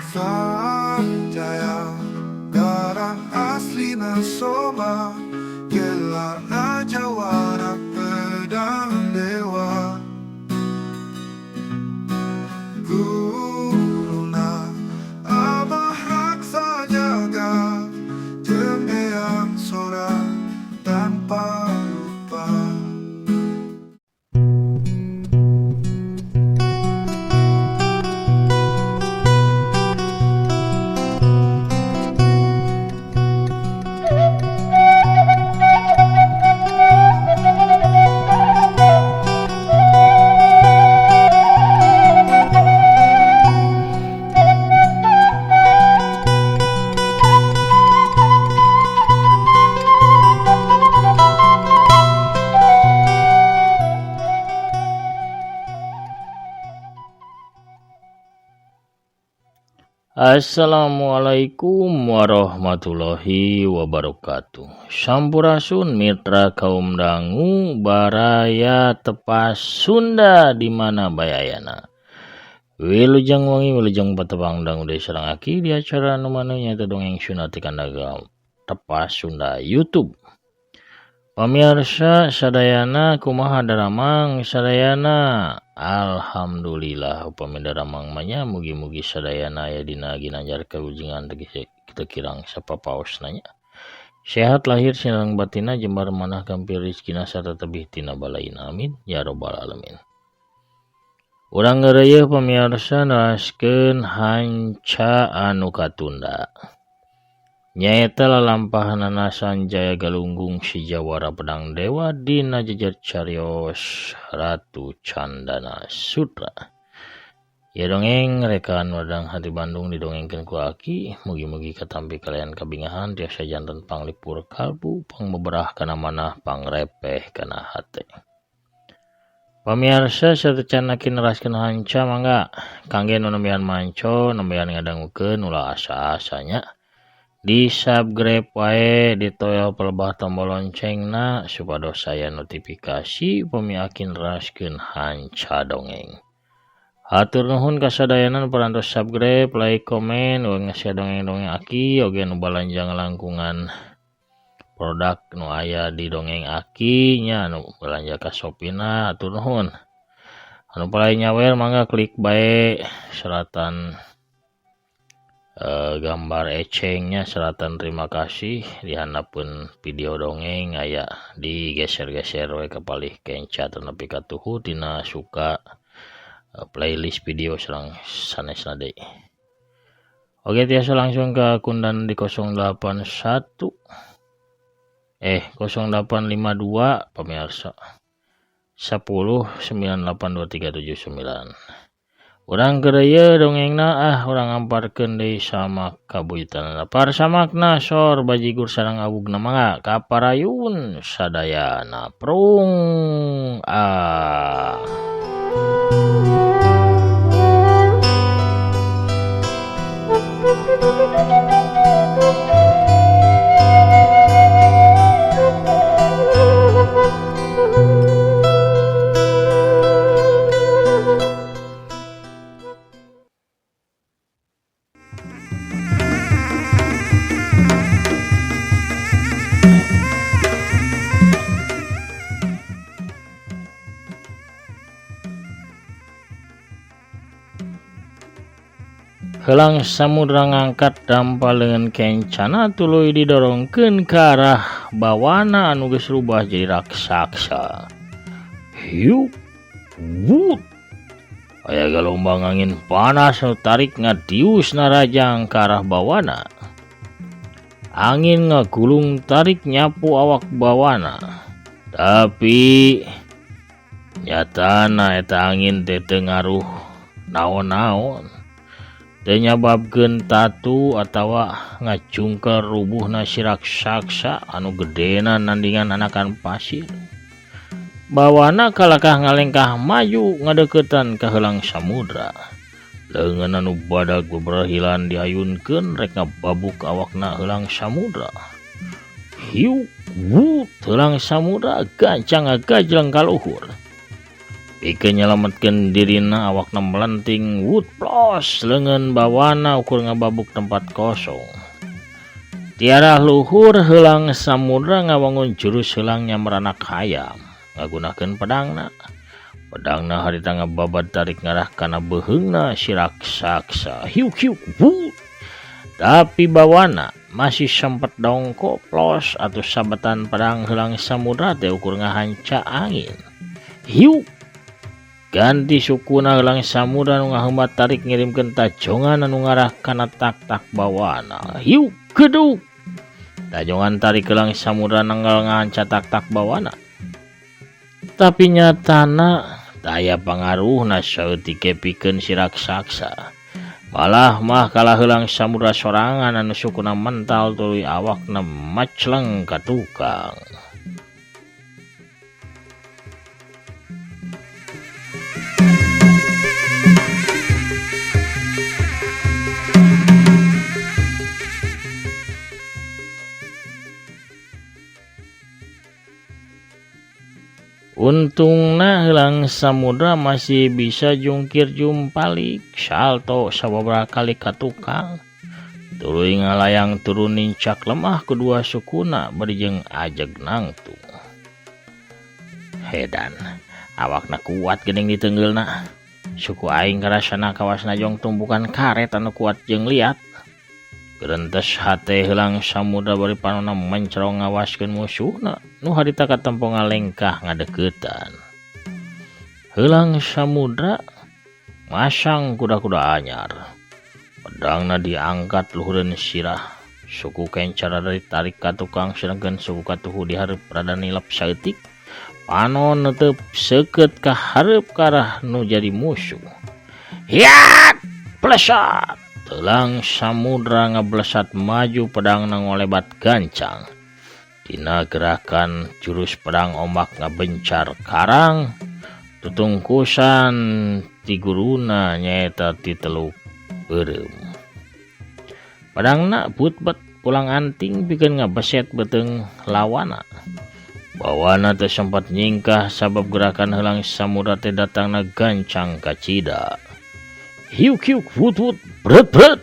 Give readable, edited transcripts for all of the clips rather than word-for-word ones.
Sanjaya, darah aslina Soma, gelarna jawara pedang dewa. Guruna Abah Raksa Jaga, jeung Eyang Sora tanpa lupa. Assalamualaikum warahmatullahi wabarakatuh. Sampurasun mitra kaum dangu baraya tepas Sunda di mana bae ayana. Wilujeng wengi wilujeng patepang dangu deui sareng aki di acara nu manu nyaeta dongeng Sunda ti kandaga tepas Sunda YouTube. Pamirsa sadayana kumaha daramang sadayana. Alhamdulillah upami daramang mah nya mugi-mugi sadayana aya dina ginanjar kawilujengan teu kirang sapapaosna nya. Sehat lahir sareng batinna jembar manah gampil rezekina sarta tebih tina balaina amin ya robbal alamin. Urang ngeureuyeun pamirsa neraskeun hanca anu katunda. Nyaeta lalampahanana Sanjaya Galunggung si jawara pedang dewa dina jejer carios Ratu Candana Sutra. Ieu dongeng rekaan Wadang Hati Bandung didongengkeun ku Aki, mugi-mugi katampi kalian kabingahan tiasa janten panglipur kalbu, pangbeberah kana manah, pangrepeh kana hate. Pamirsa sateuacan Aki neraskeun hanca mangga kangge nu nembean manco, nembean ngadangukeun ulah asa-asanya. Di subscribe wae, ditoel pelebah tombol loncengna supados aya notifikasi upami Aki neraskeun hanca dongeng. Hatur nuhun kasadayana nu parantos subscribe, like, komen, uang ngasih dongeng-dongeng Aki, oge nu balanja ngalangkungan produk nu aya di dongeng Aki nya nu balanja ka Shopee-na, hatur nuhun. Anu palay nyawer mangga klik bae seratan gambar ecengnya seratan terima kasih dihandapeun video dongeng aya digeser-geser we ka palih kenca nepi ka tuhu tina suka playlist video sareng sanesna deui. Oke tiasa langsung ke akun dan di 081 0852 pemirsa 10 98 2379. Urang keur dongengna ah urang ngamparkeun deui sama kabuyutanana parsamakna sor bajigur sareng awugna mangga kaparayun sadayana prung ah. Helang samudra ngangkat dampa leungeun kencana tuluy didorongkeun ka arah bawana anu geus rubah jadi raksasa. Hiup, wut. Aya galombang angin panas nu tarik ngadius narajang ka arah bawana. Angin ngagulung tarik nyapu awak bawana. Tapi nyatana eta angin teh teu ngaruh naon-naon. Teu nyababkeun tatu atawa ngacungkel rubuhna si raksasa anu gedena nandingan anakan pasir. Bawana kalakah ngalengkah maju ngadeuketan ka heulang samudra. Leungeun anu badag beberahilan diayunkeun rek ngababuk awakna heulang samudra. Hiuk wut heulang samudra gancang ngagajleng ka luhur. Pikeun nyalametkeun dirina awakna melenting wut plos leungeun bawana ukur ngababuk tempat kosong. Tiara luhur heulang samudra ngawangun jurus heulang nyamranak hayam ngagunakeun pedangna. Pedangna harita ngababad tarik ngarah kana beuheungna si raksasa. Hiuk hiuk wut. Tapi bawana masih sempat dongko plos atau sabetan pedang heulang samudra teh ukur ngahanca angin. Hiuk. Ganti sukuna heulang samudra nu ngaheumat tarik ngirimkeun tajongan anu ngarah kana tak-tak bawana. Hiuk geduk. Tajongan tarik heulang samudra nenggal ngahanca tak-tak bawana. Tapi nyatana daya pangaruhna saeutik pikeun si raksasa. Malah mah kalah heulang samudra sorangan anu sukuna mental tuluy awakna macleng ka tukang. Untungna heulang samudra masih bisa jungkir jumpalik salto sababaraha kali ka tukang. Tuluy ngalayang turun nincak lemah kedua sukuna bari jeung ajeg nangtung. Hedan, awakna kuat geuning diteunggeulna. Suku aing karasana kawasna jong tumbukan karet anu kuat jeung liat. Gerentes hate heulang samudra bari panonna mencrong ngawaskeun musuhna nu harita katempo ngalengkah ngadeuketan. Heulang samudra masang kuda-kuda anyar. Pedangna diangkat luhureun sirah. Suku kencara ditarik ka tukang sedangkeun suku katuhu di hareup rada nilep saeutik. Panon netep seukeut ka hareup ka arah nu jadi musuh. Hiat! Plesat! Heulang samudra ngablesat maju pedangna ngolebat gancang. Dina gerakan jurus pedang ombak ngabencar karang tutungkusan ti guruna nyaeta ti Teluk Beureum. Pedangna butbet pulang anting pikeun ngabeset beuteung lawana. Bawana teu sempat nyingkah sabab gerakan heulang samudra teh datangna gancang kacida. Hiuk hiuk wut wut bret bret.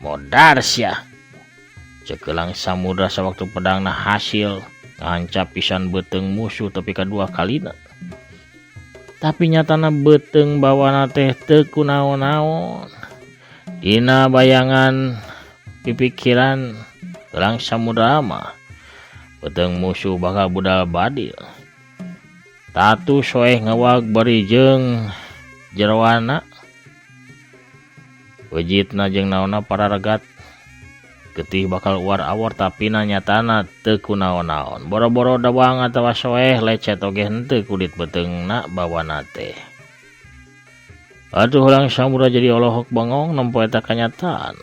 Modar sia. Ceuk heulang samudra sawaktu pedangna hasil ngahancap pisan beuteung musuh tepi ka dua kalina. Tapi nyatana beuteung bawana teh teu kunaon-naon. Dina bayangan pipikiran heulang samudra mah beuteung musuh bakal budal badil. Tatu soeh ngawag bari jeung jeroana. Wejitna jeung naonna pararegat getih bakal uar-awar tapi na nyatana teu kunaon-naon. Boro-boro dawang atawa soeh lecet oge henteu kulit beuteungna bawana teh. Atuh heulang samudra jadi olohok bengong nempo eta kanyataan.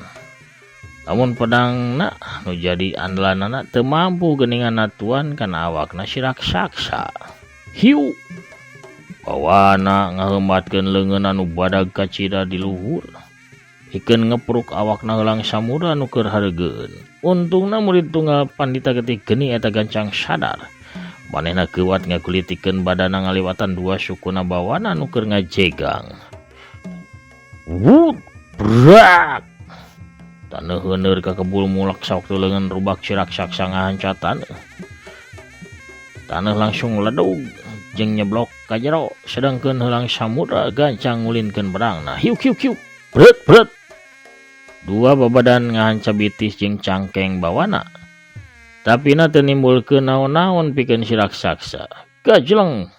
Lamun pedangna nu jadi andalanana teu mampu geuningan natuan kana awakna si raksasa. Hiu! Bawana ngaheumatkeun leungeun anu badag kacida di luhur. Pikeun ngepruk awakna heulang samudra nu keur hareugeun. Untungna murid tunggal pandita getih geni eta gancang sadar. Manehna keuwat ngagulitikeun badana ngaliwatan dua sukuna bawana nu keur ngajegang. Wut! Brak! Taneuh heuneur ka kebul mulak sawaktu leungeun rubak si raksasa ngahanca taneuh. Taneuh langsung ledug jeung nyeblok ka jero sedangkeun heulang samudra gancang ngulinkeun pedangna. Hiuk hiuk hiuk! Bret bret! Dua babadan ngahanca bitis jeung cangkeng bawana. Tapi na teu nimbulkeun naon-naon pikeun si raksasa. Gajleng!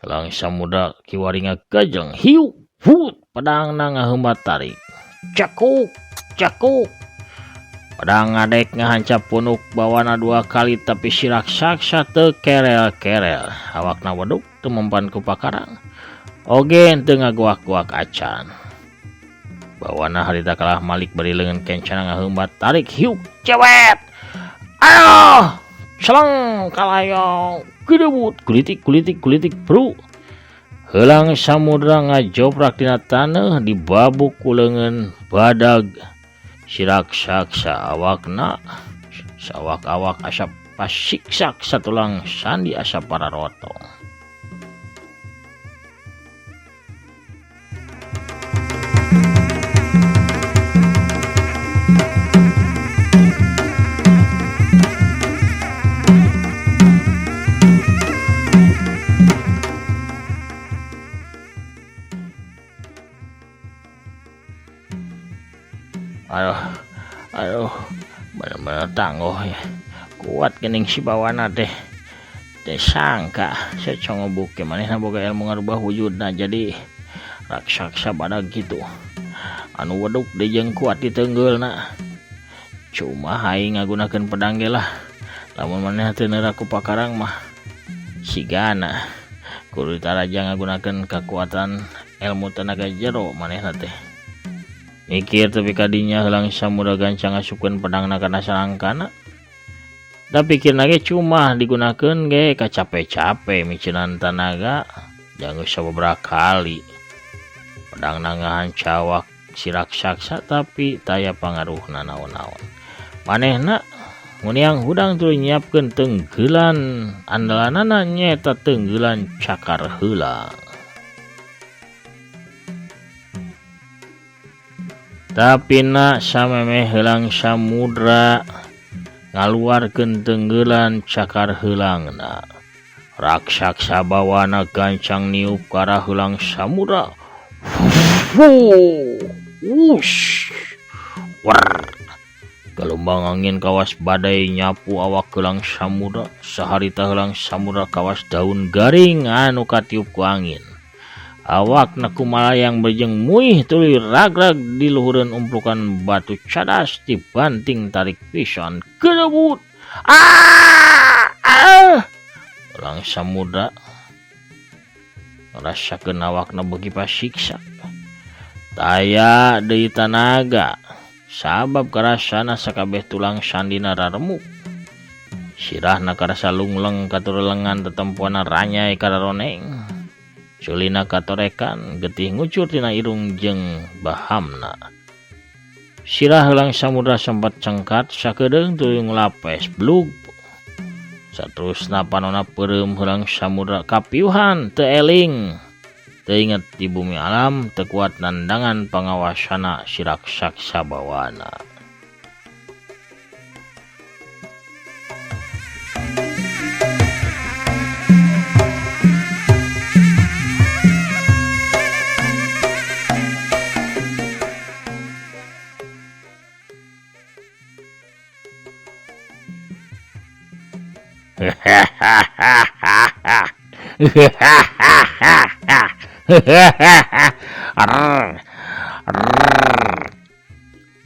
Heulang samudra kiwari ngagajleng. Hiuk! Wut! Pedangna ngaheumbat tarik. Cekuk! Cekuk! Pedang ngadek ngahanca punuk bawana dua kali tapi si raksasa teu kerel-kerel. Awakna weduk teu mempan ku pakarang. Oge teu ngagoak-goak acan. Bawana harita kalah malik bari leungeun kencana ngaheumbat tarik hiuk cewet. Aduh! Celeng kalayong gedebut gulitik gulitik gulitik bru. Heulang samudra ngajoprak dina taneuh dibabuk ku leungeun badag si raksasa awakna sawak-awak asa pasiksak satulang sandi asa pararotong. Aduh, aduh, bener-bener tangguh ya. Kuat geuning si bawana teh. Teu sangka secongobuk ge manehna boga ilmu ngarubah wujudna jadi raksasa badag kitu. Anu weduk deui jeung kuat diteunggeulna. Cuma aing ngagunakeun pedang ge lah. Lamun manehna teu neurak ku pakarang mah sigana kudu ditaraja ngagunakeun kakuatan ilmu tenaga jero manehna teh. Mikir tepi ka dinya heulang samudra gancang ngasupkeun pedangna kana salangkana. Da pikirna ge cuma digunakeun ge kacape-cape miceunan tanaga jang geus sababaraha kali. Pedangna ngahancawak si raksasa tapi taya pangaruhna naon-naon. Manehna nguniang hudang tuluy nyiapkeun tenggelan andalanana nyaeta tenggelan cakar heulang. Tapi na samemeh heulang samudra ngaluarkeun tenggelan cakar heulangna. Raksasa bawana gancang niup ka arah heulang samudra. Wush. War. Gelombang angin kawas badai nyapu awak heulang samudra. Saharita heulang samudra kawas daun garing anu katiup ku angin. Awakna kumalayang bejeng muih tuluy ragrag di luhureun umplukan batu cadas dibanting tarik pisan kedebut. Ah! Ah! Heulang samudra ngarasakeun awakna beuki pasiksa. Taya deui tanaga sabab karasana sakabeh tulang sandina raremuk. Sirahna karasa lungleng katurelengan tetempoana ranyai kararoneng. Culina katorekan getih ngucur tina irung jeung bahamna. Sirah heulang samudra sempat cengkat sakedeung tuluy nglapes blug. Saterusna panona peureum heulang samudra kapiuhan teu eling. Teu inget di bumi alam teu kuat nandangan pangawasana si raksasa bawana.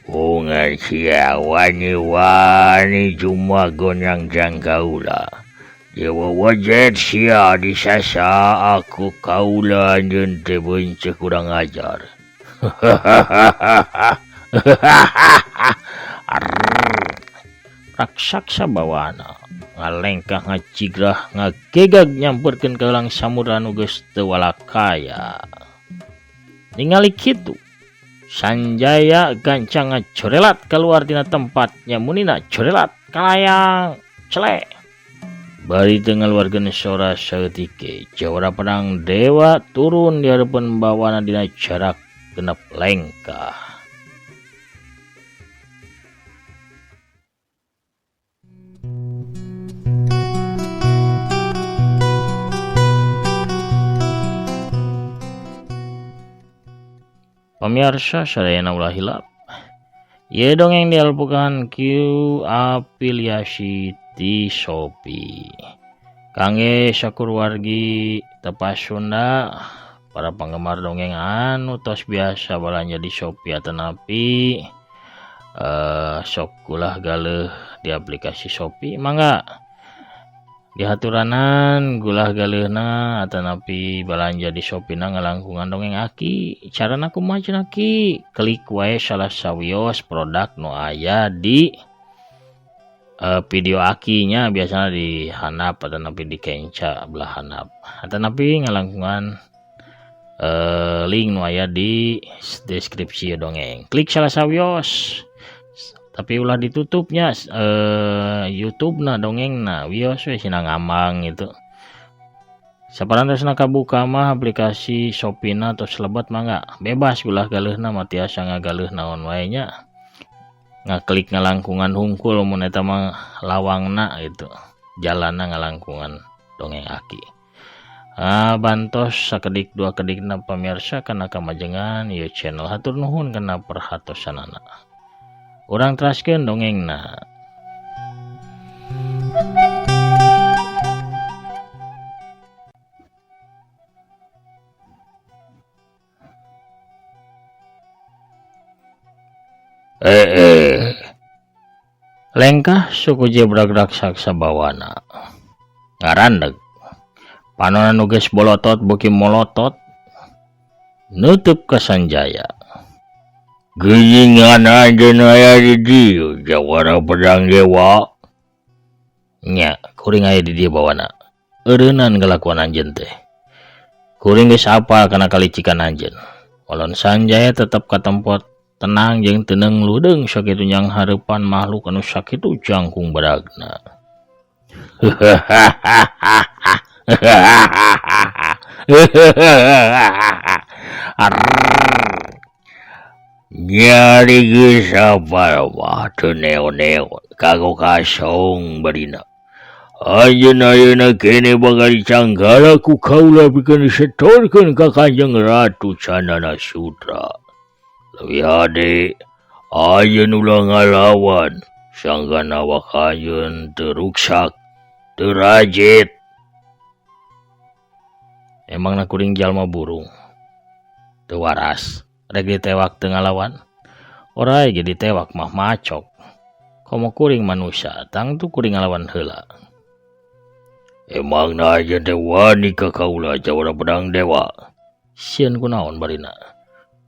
Ungan sia wani-wani cuma gonang jang kaula. Dewa wajet sia disasa aku kaula anjeun teh beunceuk kurang ajar. Raksasa bawana ngalengkah ngacigrah ngagegag nyamperkeun ka heulang samudra nu geus teu walakaya. Ningali kitu Sanjaya gancang ngacorelat keluar tina tempatnya munina corelat kalayang celek. Bari teu ngaluarkeun sora saeutik ge jawara pedang dewa turun di hareupeun bawana dina jarak 6 lengkah. Pemirsa sadayana ulah hilap. Ieu dongeng dialpukan Q afiliasi ti Shopee. Kangge sakurwargi tepas Sunda, para penggemar dongeng anu tos biasa balanja di Shopee atanapi sok gulah galeuh di aplikasi Shopee mangga dihaturanan gulah galeuhna atanapi balanja di Shopee na ngalangkungan dongeng aki. Carana kumaha cenah ki? Klik wae salah sawios produk nu aya di video akinya, biasana di handap atanapi di kenca belah handap atanapi ngalangkungan link nu aya di deskripsi dongeng. Klik salah sawios tapi ulah ditutupnya YouTube na dongeng na wios we sina ngamang gitu. Saparantosna kabuka mah aplikasi Shopee na tos lebat mangga bebas ulah galeuhna mah tiasa ngagaleuh naon wae nya. Ngaklik ngalangkungan hungkul mun eta mah lawangna gitu. Jalanna ngalangkungan dongeng aki. Bantos sakedik dua kedikna pamirsa kana kamajengan ieu channel. Hatur nuhun kana perhatosanana. Urang teraskeun dongengna. Lengkah suku jebrag raksasa bawana. Ngarandeg. Panona nu geus bolotot beuki molotot. Nutup ka Sanjaya. Geuningan anjeun aya di dieu jawara pedang dewa. Nya, kuring aya di dieu bawana. Eureunnan kalakuan anjeun teh. Kuring geus apal kana kalicikan anjeun. Walon Sanjaya tetep katempot tenang jeung teneng ludeung sakitu nyang hareupan makhluk anu sakitu jangkung baragna. Nyari geus apal mah teu neon-neon kanggo kasong barina. Anjeun ayeuna kene bakal dicanggala ku kaula pikeun disetorkeun ka Kanjeng Ratu Candana Sutra. Leuwih hade anjeun ulah ngalawan sangkan awak anjeun teu ruksak teu rajit. Emangna kuring jalma burung teu waras rek ditewak teu ngalawan. Orai ge ditewak mah macok. Komo kuring manusia tangtu kuring ngalawan heula. Emangna anjeun teh wani ka kaula jawara pedang dewa. Sieun kunaon barina.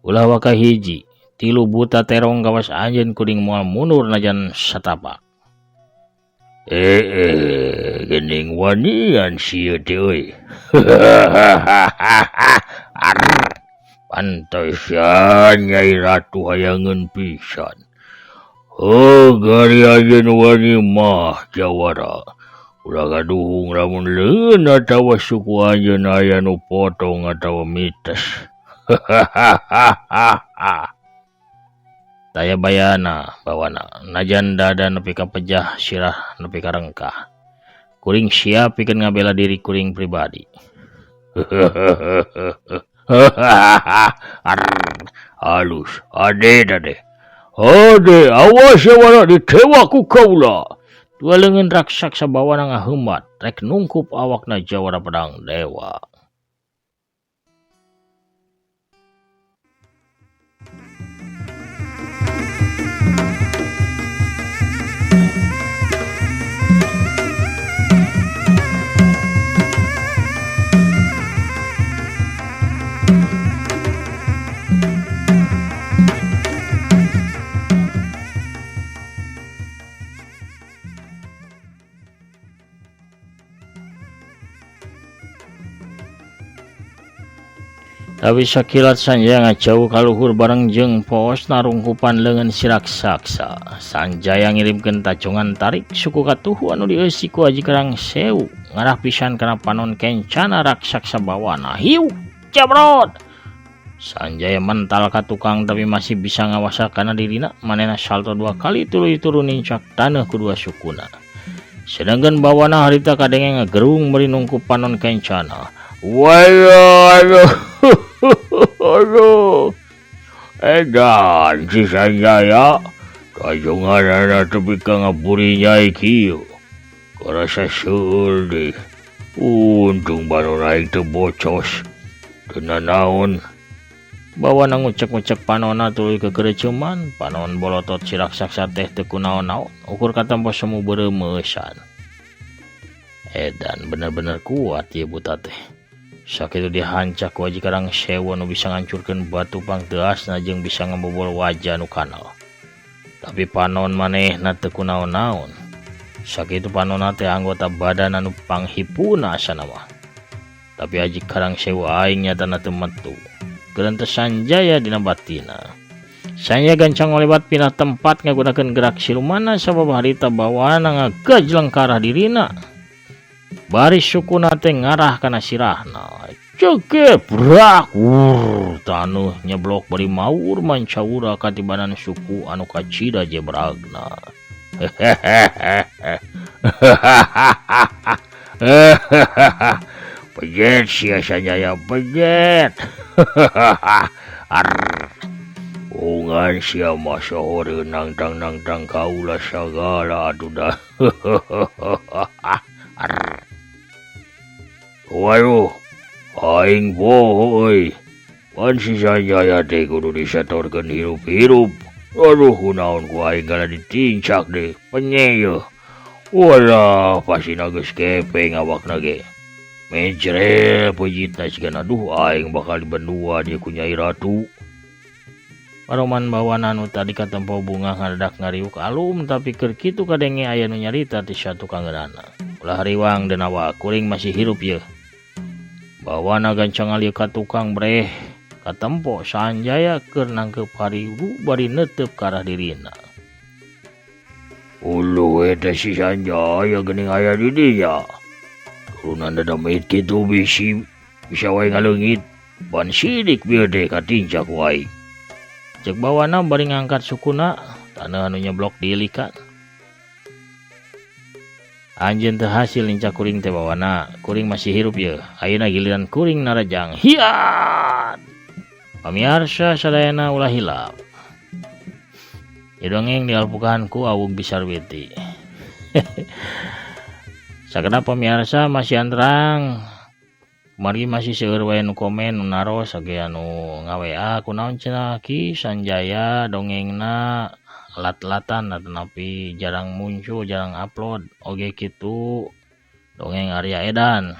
Ulah waka hiji, tilu buta terong gawas anjeun kuring moal mundur najan satapak. Geuning wanian sieu teh euy. Pantesan Nyai Ratu hayangeun pisan. Heuh gari anjeun wani mah jawara. Ulah gaduhung lamun leungeun atawa suku anjeun aya nu potong atawa mites. Taya bayana bawana najan dada nepi ka pejah sirah nepi ka rengkah. Kuring siap pikeun ngabela diri kuring pribadi. Halus ade ade. Ade awas ya wara ditewak ku kaula. Dua leungeun raksasa bawana ngaheumat rek nungkup awakna jawara pedang dewa. Tapi sakilat Sanjaya ngajauh kaluhur bareng jeung poos narungkupan leungeun si raksasa. Sanjaya ngirimkeun tajongan tarik suku katuhu anu dieusi ku Haji Karang Sewu ngarah pisan kana panon kencana raksasa bawana. Hiu jabrot. Sanjaya mental ka tukang tapi masih bisa ngawasa kana dirina. Manehna salto dua kali tuluy turun nincak taneuh ku dua sukuna. Sedangkan bawana harita kadenge ngagerung bari nungkup panon kencana. Waduh, aduh, aduh, edan si Sanjaya, tajungan anak tepi ka ngaburi nyai kieu, karasa seueur deh, untung baru naik teu bocos, teu nanaon. Bawana ngucek-ngucek panonna tuluy kekereceman, panon bolotot si raksasa teh teu kunaon-naon, ukur katempo semu beureum meueusan. Edan bener-bener kuat ieu buta teh. Sakitu dihancak ku Haji Karang Sewu nu bisa ngancurkeun batu pangteuasna jeung bisa ngebobol wajah nu kanal. Tapi panon manehna teu kunaon-naon. Sakitu panonna teh anggota badan anu panghipuna asana mah. Tapi Haji Karang Sewu aing nyatana teu metu. Gerentes Sanjaya dina batina. Sanjaya gancang ngalebat pindah tempat ngagunakeun gerak silumana sabab harita bawana ngagajleng ka arah dirina. Baris sukuna teh ngarah kana sirahna. Cekebrak tanuh nyeblok bari maur mancaura katibanan suku anu kacida jebragna. Pejet sia Sanjaya pejet. Ungan sia mah sohor nangtang-nangtang kaula sagala atuh dah. Waduh, aing poho euy. Pan si Sanjaya teh kudu disetorkeun hirup-hirup. Aduh, kunaon ku aing kana ditincak deh, penye yeuh. Walah, pasina geus kepeng awakna ge. Mejrel pejitna sigana aduh aing bakal dibenua dia ku Nyai Ratu. Paroman bawana nu tadi katempo bunga ngadadak ngariuk alum tapi keur kitu kadenge aya nu nyarita ti satukangeunana. Ulah riwang denawa kuring masih hirup yeuh. Bawana gancang ngalieu ka tukang breh katempo Sanjaya keur nangkeup haribu bari neuteup ka arah dirina. Uluh eta si Sanjaya geuning aya di dinya. Turunan dadamit kitu bisi bisa wae ngaleungit ban sidik bieu teh katincak ku aing. Cek bawana bari ngangkat sukuna taneuh anu nyeblok diilikan. Anjeun teu hasil nincak kuring teh bawana, kuring masih hirup yeuh. Ayeuna giliran kuring narajang. Hiat! Pamiarsa sadayana ulah hilap. Ieu dongeng dialpukahan ku Awug Bisarwiti. Sakedap pamiarsa masih anterang. Margi masih seueur wae nu komen nu naros oge anu nga-WA kunaon cenah Ki Sanjaya dongengna lat-latan atanapi jarang muncul jarang upload oge kitu dongeng Arya Edan.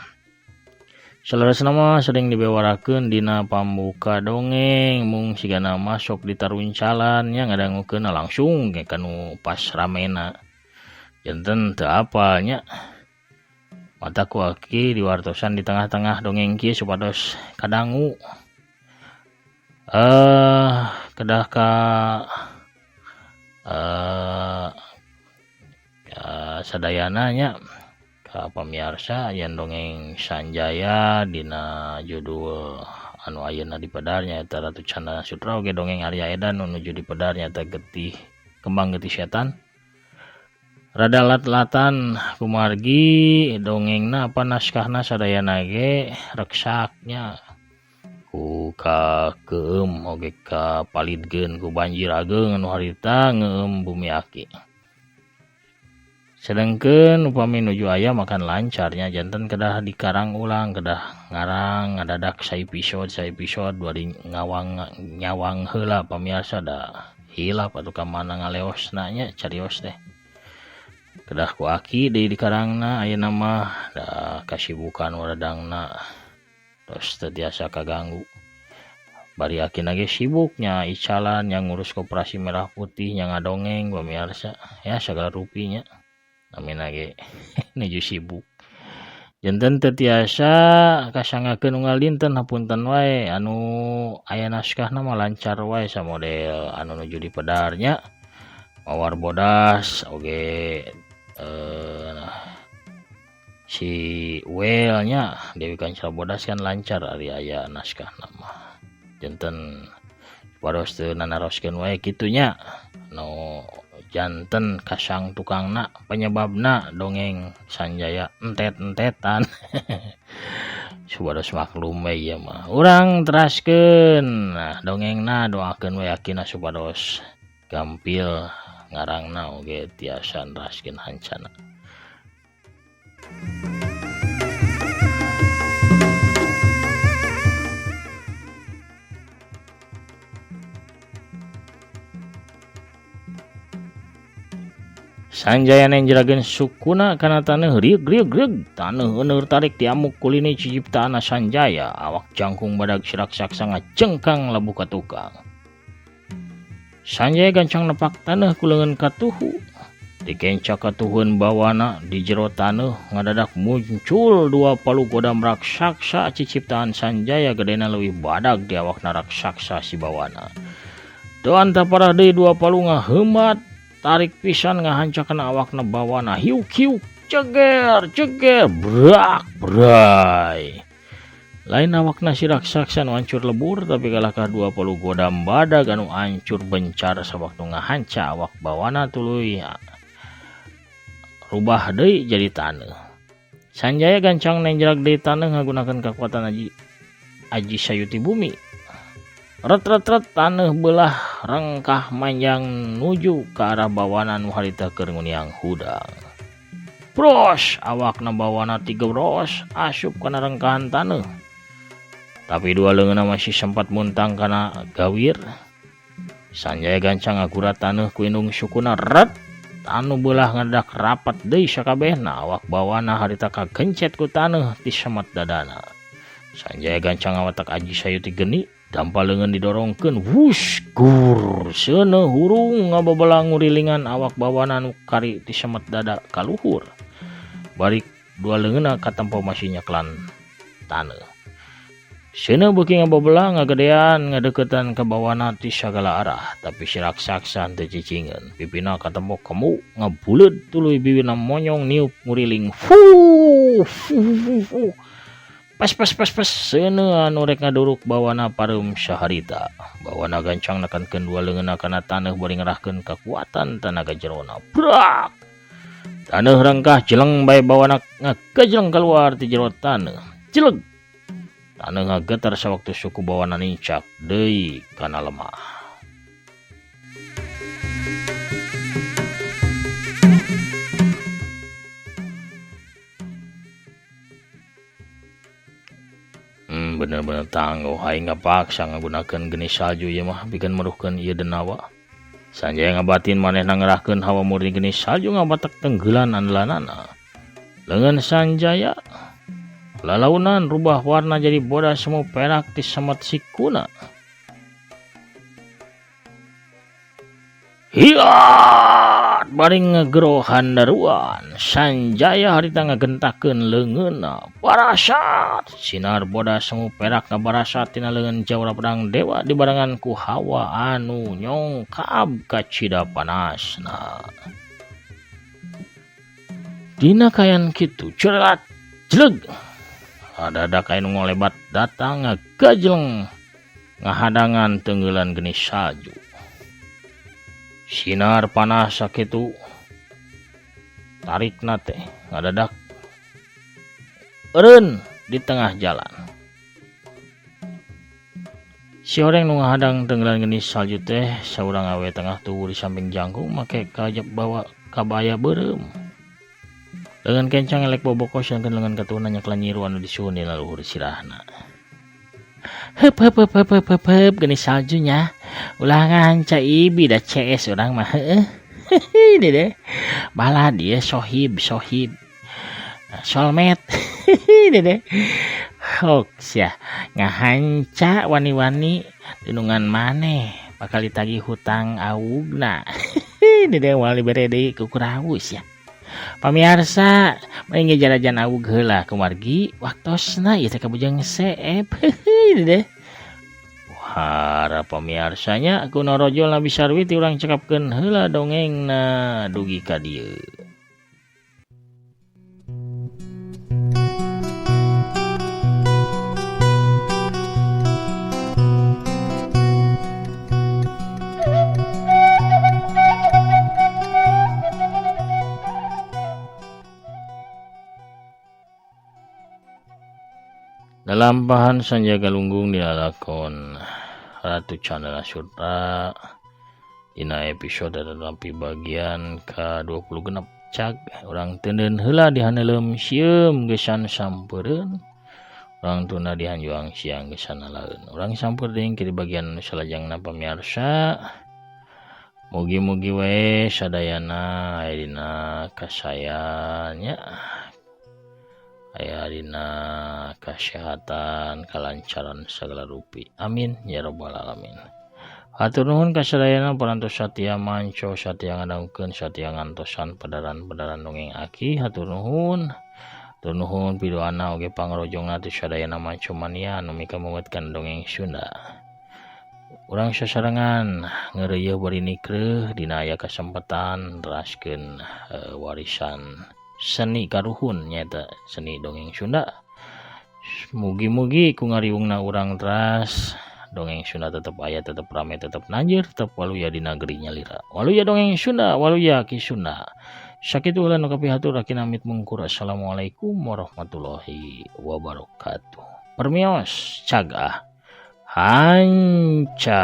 Saleresna mah sering dibewarakeun dina pambuka dongeng mung sigana mah sok ditaruncalan nya ngadangukeunna langsung ge kanu pas ramena. Janten teu apal nya. Mata ku aki diwartosan di tengah-tengah dongeng kieu supados kadangu. Kedah ka sadayana nya ka pamiarsa yen dongeng Sanjaya dina judul anu ayeuna dipedar nyaeta Ratu Candana Sutra oge dongeng Arya Edan nu nuju dipedar nyaeta Getih Kembang Getih Setan. Rada lat-latan kumargi dongengna apa naskahna sadayana ge reksaknya ku ka keum oge ka palidkeun ku banjir ageung anu harita ngeum bumi aki. Sedengkeun upami nuju aya makan lancarnya janten kedah dikarang ulang kedah ngarang ngadadak saepisode saepisode bari ngawang nyawang heula pamiarsa da hilap atuh ka mana ngaleosna nya carios teh. Kedah ku aki deui dikarangna ayeuna mah da kasibukan waradangna tos teu tiasa kaganggu. Bari akina ge sibuk nya icalan nya ngurus koperasi merah putih nya ngadongeng pamiarsa ya sagala rupi nya namina ge nuju sibuk. Janten teu tiasa kasanggakeun unggal dinten hapunten wae anu aya naskahna mah lancar wae samodel anu nuju dipedar nya. Mawar bodas oge si Well-nya Dewi Kancil Bodas kan lancar ari aya naskah mah. Janten supados teu nanaroskeun wae kitu nya nu janten kasang tukangna penyebabna dongeng Sanjaya entet-entetan. Supados maklum we ieu mah. Urang teraskeun nah dongengna doakeun we akina supados gampil ngarangna oge tiasa neraskeun hancana. Sanjaya nenjerageun sukuna kana taneuh rieg rieg rieg taneuh euneur tarik diamuk kulini ciciptaanna Sanjaya awak jangkung badag si raksasa ngajengkang labuh ka tukang. Sanjaya gancang nepak taneuh ku leungeun katuhu. Dikenca katuhun bawana di jero taneuh ngadadak muncul dua palu godam raksasa ciciptaan Sanjaya gedena leuwih badag di awakna raksasa si bawana. Teu antaparah deui dua palu ngaheumat tarik pisan ngahancakeun awakna bawana hiuk hiuk ceger ceger brak bray. Lain awakna si raksasa nu hancur lebur tapi kalahkah dua palu godam badag anu hancur bencar sawaktu ngahanca awak bawana tuluy rubah deui jadi taneuh. Sanjaya gancang nenjrag deui taneuh ngagunakeun kakuatan aji sayuti bumi. Ret-ret-ret taneuh beulah rengkah manjang nuju ka arah bawana nu harita keur nguniang hudang. Bros, awakna bawana tiga bros asup kana rengkahan taneuh. Tapi dua leungeunna masih sempat muntang kana gawir. Sanjaya gancang ngagurat taneuh ku indung sukuna ret anu beulah ngadak rapat deui sakabehna awak bawana harita kagencet ku taneuh ti semet dadana. Sanjaya gancang ngawatak aji sayuti geni dampa leungeun didorongkeun wush gur seuneuh hurung ngababelah ngurilingan awak bawana nu kari ti semet dada ka luhur. Bari dua leungeunna katempo masih nyeklan taneuh. Seuneuh beuki ngababelah ngagedean ngadeukeutan ka bawana ti sagala arah, tapi si raksasa henteu cicingeun. Pipina katempo kemu ngabuleud tuluy biwirna monyong niup nguriling. Fuh fuh fuh fuh. Pes pes pes pes seuneuh anu rek ngaduruk bawana pareum saharita. Bawana gancang nekankeun dua leungeunna kana taneuh bari ngerahkeun kakuatan tanaga jerona. Brak! Taneuh rengkah jeleng bae bawana ngagejleng keluar ti jero taneuh. Jeleg! Taneuh ngageter sawaktu suku bawana nincak deui kana lemah. Bener-bener tangguh aing ngapaksa ngagunakeun geni salju ieu mah pikeun meruhkeun ieu denawa. Sanjaya ngabatin manehna ngerahkeun hawa murni geni salju ngabatek tenggelan andelanana. Leungeun Sanjaya lalaunan rubah warna jadi bodas semu perak ti semet sikuna. Hiat bari ngegero handaruan Sanjaya harita ngagentakeun leungeunna. Barasat sinar bodas semu perak ngabarasat tina leungeun jawara pedang dewa dibarengan ku hawa anu nyongkab kacida panasna. Dina kayan kitu cerat jeleg adadak anu ngolebat datang ngagajleng ngahadangan tenggelan geni salju. Sinar panas sakitu tarikna teh ngadadak eureun di tengah jalan. Si horeng nu ngahadang tenggelan geni salju teh saurang awe tengah tubuh di samping jangkung make kajep bawa kabaya beureum. Lengan kencang elek boboko sedangkan lengan katuhna nyeklan nyiru anu disuhun di laluhur sirahna. Heup heup heup heup heup heup heup geni saljunya. Ulah nganca ibi da CS urang mah heueuh. Hehe dede. Balah dia sohib sohib. Solmet. Hehe dede. Hoks ya ngahanca wani-wani dunungan maneh bakal ditagih hutang augna. Hehe dede moal dibere deui ku kurawus ya. Pamiarsa, mending ge jarajan awug heula kumargi waktosna ieu teh kabujeng seep. Hehe dede. Wahara pamiarsanya ku norojol Nabi Sarwi ti urang cekapkeun heula dongengna dugi ka dieu. Lalampahan Sanjaya Galunggung dilalakon Ratu Candana Sutra dina episode tetapi bagian ka-26 cag urang teuneun heula dihaneuleum sieum gesan sampeureun urang tunda dihanjuang siang gesan nalaeun urang sampeur deui ke di bagian salajengna pamiarsa. Mugi-mugi we sadayana aya dina kasayan nya, aya dina kasehatan, kalancaran sagala rupi. Amin ya rabbal alamin. Hatur nuhun ka sadayana parantos satia manco satia ngadangukeun satia ngantosan pedaran-pedaran dongeng aki. Hatur nuhun. Hatur nuhun pidoana oge pangrojongna ti sadayana manco mania anu mikamuwetkeun dongeng Sunda. Urang sasarengan ngeureuyeun bari nikreuh dina aya kasempatan neraskeun warisan seni karuhun nyaeta seni dongeng Sunda. Mugi-mugi ku ngariungna urang teras dongeng Sunda tetep aya, tetep rame, tetep nanjeur, tetep waluya di negeri nyalira. Waluya dongeng Sunda, waluya Ki Sunda. Sakitu heula nu kapihatur aki namit mungkur. Assalamualaikum warahmatullahi wabarakatuh. Permios cagah. Hanca.